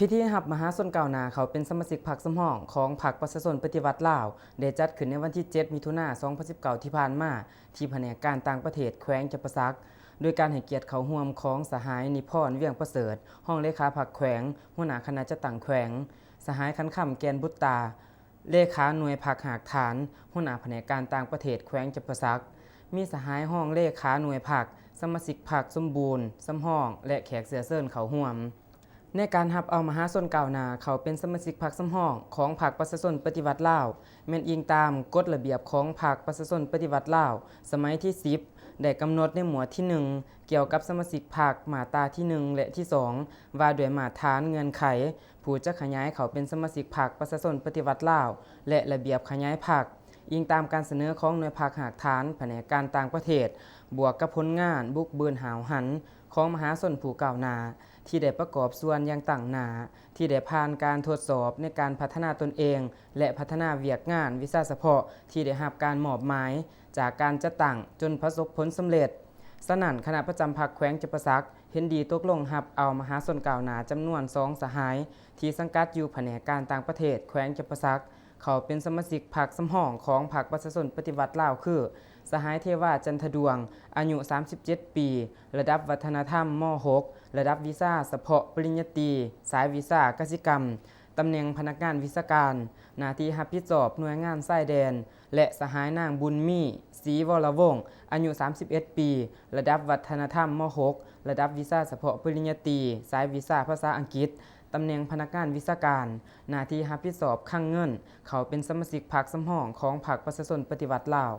ພິທີຮັບມະຫາຊົນກ້າວໜ້າເຂົ້າເປັນສະມາຊິກພັກສຳຮອງຂອງພັກປະຊາຊົນປະຕິວັດລາວ ໄດ້ຈັດຂຶ້ນໃນວັນທີເຈັດ ມິຖຸນາ ສອງພັນສິບເກົ້າ ທີ່ຜ່ານມາ ທີ່ພະແນກການຕ່າງປະເທດແຂວງຈຳປາສັກ ໂດຍການໃຫ້ກຽດເຂົ້າຮ່ວມຂອງສະຫາຍ ນິພອນ ວຽງປະເສີດ ຮອງເລຂາພັກແຂວງ, ຫົວໜ້າຄະນະຈັດຕັ້ງແຂວງ, ສະຫາຍ ຂັນຄຳ ແກ່ນບຸດຕາ ເລຂາໜ່ວຍພັກຮາກຖານ, ຫົວໜ້າພະແນກການຕ່າງປະເທດແຂວງຈຳປາສັກ, ມີສະຫາຍຮອງເລຂາໜ່ວຍພັກ, ສະມາຊິກພັກສົມບູນ, ສຳຮອງ ແລະ ແຂກເຊື້ອເຊີນເຂົ້າຮ່ວມ. ໃນການຮັບເອົາມະຫາຊົນກ້າວໜ້າເຂົ້າເປັນສະມາຊິກພັກສຳຮອງຂອງພັກປະຊາຊົນປະຕິວັດລາວ ແມ່ນອີງຕາມກົດລະບຽບຂອງພັກປະຊາຊົນປະຕິວັດລາວ ສະໄໝທີສິບ ໄດ້ກຳນົດໃນໝວດທີໜຶ່ງ ກ່ຽວກັບສະມາຊິກພັກ ມາດຕາທີໜຶ່ງ ແລະ ທີສອງ ວ່າດ້ວຍມາດຖານເງື່ອນໄຂ ຜູ້ຈະຂະຫຍາຍເຂົ້າເປັນສະມາຊິກພັກປະຊາຊົນປະຕິວັດລາວ ແລະ ລະບຽບຂະຫຍາຍພັກ, ອີງຕາມການສະເໜີຂອງໜ່ວຍພັກຮາກຖານ ພະແນກການຕ່າງປະເທດ ບວກກັບຜົນງານບຸກບືນຫ້າວຫັນຂອງມະຫາຊົນຜູ້ກ້າວໜ້າ ທີ່ໄດ້ປະກອບສ່ວນຢ່າງຕັ້ງໜ້າ, ທີ່ໄດ້ຜ່ານການທົດສອບໃນການພັດທະນາຕົນເອງ ແລະ ພັດທະນາວຽກງານວິຊາສະເພາະທີ່ໄດ້ຮັບການມອບໝາຍຈາກການຈັດຕັ້ງຈົນປະສົບຜົນສຳເລັດ. ສະນັ້ນ, ຄະນະປະຈຳພັກແຂວງຈຳປາສັກ ເຫັນດີຕົກລົງຮັບເອົາມະຫາຊົນກ້າວໜ້າຈຳນວນສອງສະຫາຍ ທີ່ສັງກັດຢູ່ພະແນກການຕ່າງປະເທດແຂວງຈຳປາສັກ ເຂົ້າເປັນສະມາຊິກພັກສຳຮອງຂອງພັກປະຊາຊົນປະຕິວັດລາວ ຄື ສະຫາຍ ເທວາ ຈັນທະດວງ ອາຍຸສາມສິບເຈັດປີ, ລະດັບວັດທະນະທຳ ມໍຫົກ, ລະດັບວິຊາສະເພາະປະລິນຍາຕີ ສາຍວິຊາກະສິກຳ, ຕຳແໜ່ງພະນັກງານວິຊາການ, ໜ້າທີ່ຮັບຜິດຊອບໜ່ວຍງານຊາຍແດນ ແລະ ສະຫາຍ ນາງ ບຸນມີ ສີວໍລະວົງ ອາຍຸສາມສິບເອັດປີ, ລະດັບວັດທະນະທຳ ມໍຫົກ, ລະດັບວິຊາສະເພາະປະລິນຍາຕີ ສາຍວິຊາພາສາອັງກິດ, ຕຳແໜ່ງພະນັກງານວິຊາການ, ໜ້າທີ່ຮັບຜິດຊອບຄັງເງິນ, ເຂົ້າເປັນສະມາຊິກພັກສຳຮອງຂອງພັກປະຊາຊົນປະຕິວັດລາວ.